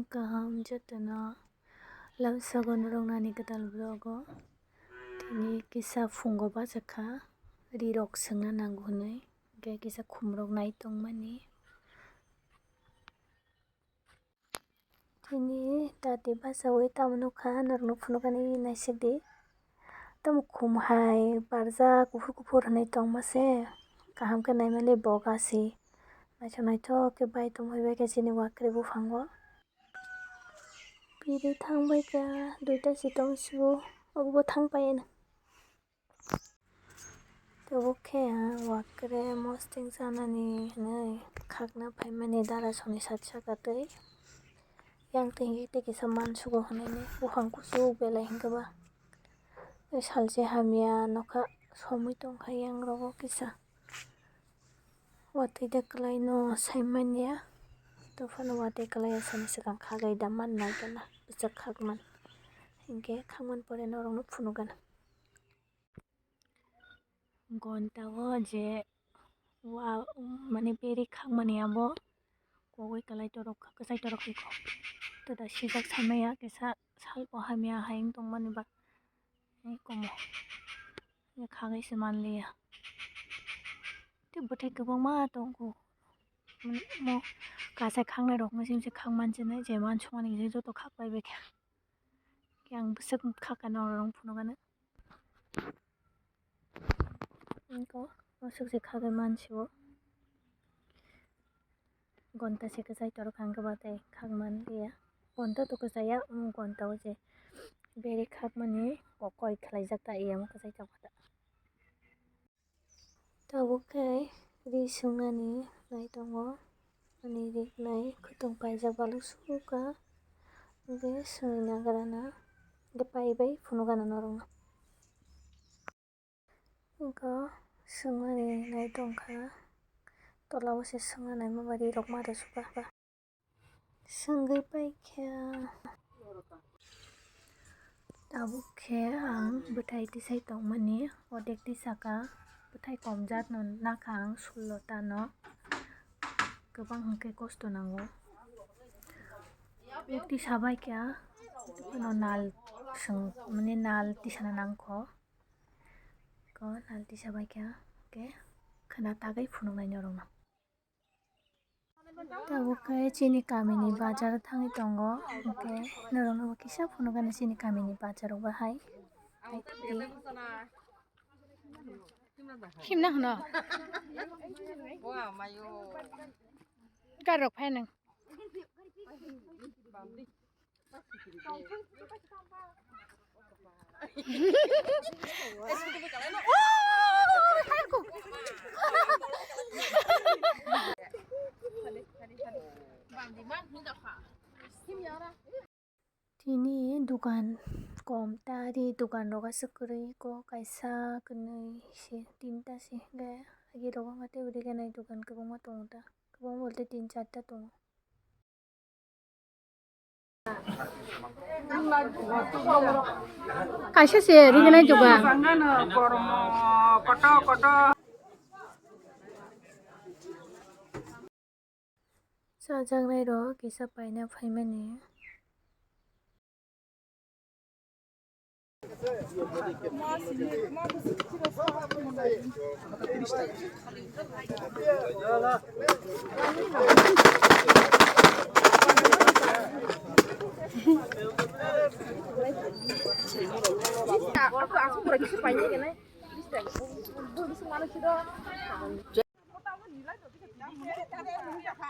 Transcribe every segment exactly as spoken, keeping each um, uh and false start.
Kaham jotono lamsogo norok nani kwtal vlog o. Tini kisa phungo bachakha, rirok swngna nango hwnwi, hwnkhe kisa khumrok nai tongmani. Tini dati bachaui tamo nukha, norokno phunukani naisik di. Tamo khum hai barjak kuphur kuphur hwnwi tongma se, kaham khe naimani bo gasi. Naithok naithok khe bai tongwi bai khe chini wakre buphango. Piri thang bai kha, duita si tong sio, obo thang pai no. Tabuk khe ang wakre mosting chanani hwnwi khakna phaimani dara soni sat saka twi. Yang twi hwnkhe tei kisa mansugo hwnwi buphang kuchuk belai hwnkhe ba. Tei salchi hamya nokha somwi tongkha yang rogo kisa. Watwi de kwlaino saimanya. Dophano watwi kwlai asani swkang khagai da mannai gana bwswk khakman. Hinkhe khakman pore norokno phunukgana. Gonta o je wa, mane beri khakmani abo kogwi kwlai torok, kwchai torok khe kho. Tada sijak samaya kisa salbo hamya hai wng tongmani ba. Hai komo. Ya khagwi se manliya. Tei bwthai kwbangma tongo. Mo kasai khaknai rok machine se khak manchini je mansukmani je joto khak pai bai kha. Khe ang bwswk khaka norok phunukgana. Wngkha bwswk se khagwi mansio. Gonta se kwchai torok ang khe ba tei khak manliya. Gonta to kwchaya, omo gonta o je beri khakmani kokoi khwlaijak ta, iyamo kwchai tongkha ta. Tabuk khe ri swngnani nai tongo. Ani ri nai khwtwng paijak baluk suka. Hwnkhe swngwi nagra na. Hwnkhe pai bai phunukgana norokno. Wngkha swngmani nai tongkha. Tola o se swngna naima ba ri rok ma rw suka. Swngwi paikha. Tabuk khe ang bwthai tisai tongmani, odek tisaka, bwthai komjak no nakha ang sullo ta no, kwbang hwnkhe kosto nango. Odek tisa baikha, no nal swng, mane nal tisana nangkho, ko nal tisa baikha, hwnkhe khwna tagwi phunuknai norokno. Tabuk khe chini kamini bazar thangwi tongo, hwnkhe norokno bo kisa phunukgani chini kamini bazar o bahai. Himna hwno. Gari rok phai nang. Tini dukan kom ta ri, dukan rok aswk kwrwi, kok kaisa, kwnwi, se tinta se hwnkhe agi rok wngkha tei ri gana dukan kwbangma tongo ta, kwbangma bolte tin charta tongo. Kaisa se ri gwnai dugan. Chajaknai rok kisa paina phaimani.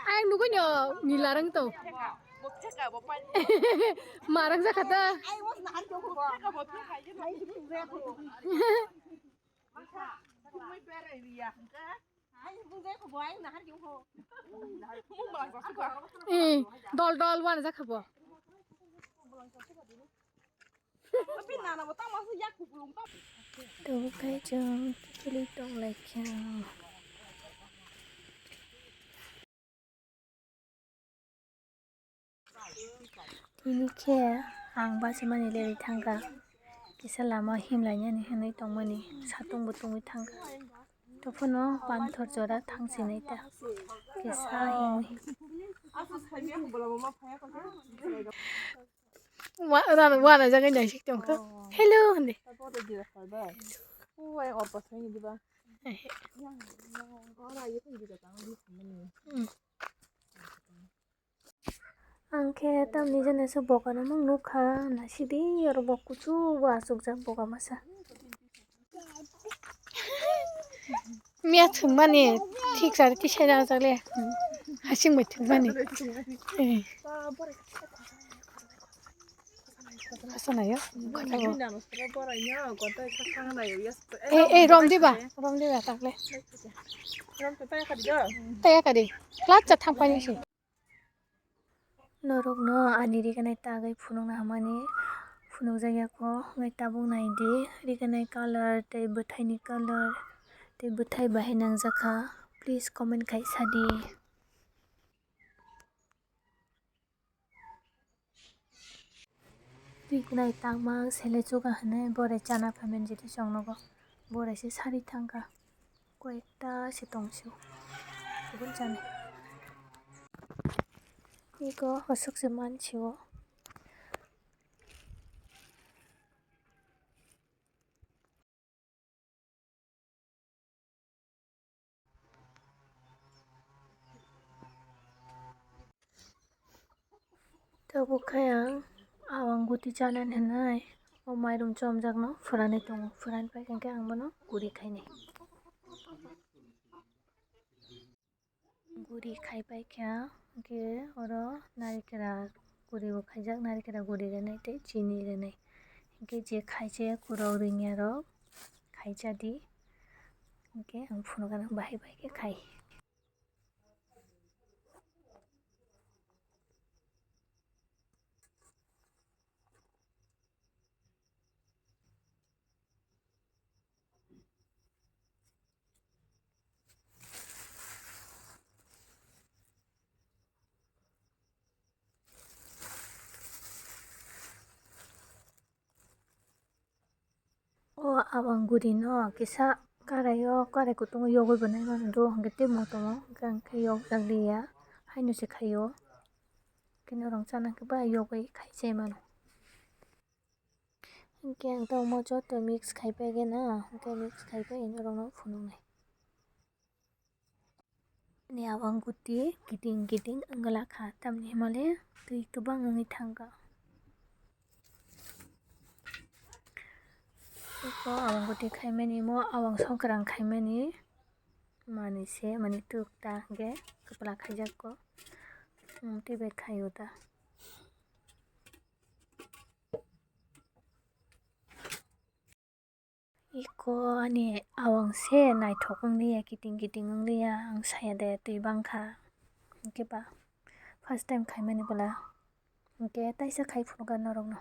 Ayang nugui no nila rang to. Marang jakha ta. Eh, dol dol wana jakha bo. Tabuk khe chwng kiphilwi tong lai kha. Tini khe ang bachimani lerwi thangkha. Kisa lama himlainani hinwi tongmani satung bo tungwi thangkha. Tei phano panthor jora thangsinai ta kisa himwi. Wa, wa, wa, na jaga nai sik tong kha. Oh. Hello, hindi. Tapo to jira kha ba. Uwai opa sai ni ba. Ehe. Yang, yang, ora ye kan jira tang di sini. Hmm. Ang khe tamni jani se bokano mung nukha, nasidi oro bo kuchuk bo achukjak boka masa. Miya thwngmani thik sari tisai rajak le, hasing bai thwngmani. Eh. Asa nayo, khata bo. Eh, eh, rom diba, rom diba takle. Taya kadi, flat cha thang pani si. Norokno ani riganai tagwi phunukna hamani phunukjak yako, hwnwi tabuk naidi riganai colour tei bwthaini colour tei bwthai bahai nangjakha, please comment khai sadi. Riganai tangma sele chuga hwnwi borai chana phaimani jeti chwng nogo, borai se sari thangkha. Koyekta se tong sio. Kubun chani. Iko aswk se man sio. Tabuk khe ang awang guti chanani hinwi o mairum chomjakno phwranwi tongo. Phwranwi paikha khe ang bono guri khainai. Guri khai paikha, hwnkhe oro narikra guribo khaijak, narikra guri rwnai tei chini rwnai. Hwnkhe je khaijak kurok rwngya rok khaijadi, hwnkhe ang phunukgana bahai bahai khe khai. O awang guri no kisa karai o, karai kutung o yogwi bo nai mano do, hwnkhe tei motom o hwnkhe ang khe yokjak liya, haino se khai o, hwnkhe norok chana hwnkhe ba yogwi khai chai mano. Hwnkhe ang tabuk mo joto mix khai pai khe na, hwnkhe mix khai pai norokno phunuknai. Ni awang guti kiting kiting wngla kha, tamni hwnmale twi kwbang wngwi thangkha. Eko awang guti khaimani mo awang songkwrang khaimani manwi se, mani tuk ta hwnkhe kwpla khaijakgo, tei bai khaio ta. Iko ani awang se naithok wngliya, kiting kiting wngliya, ang saya de twi bangkha. Hwnkhe ba first time khaimani bwla, hwnkhe taisa khai phunukha norokno.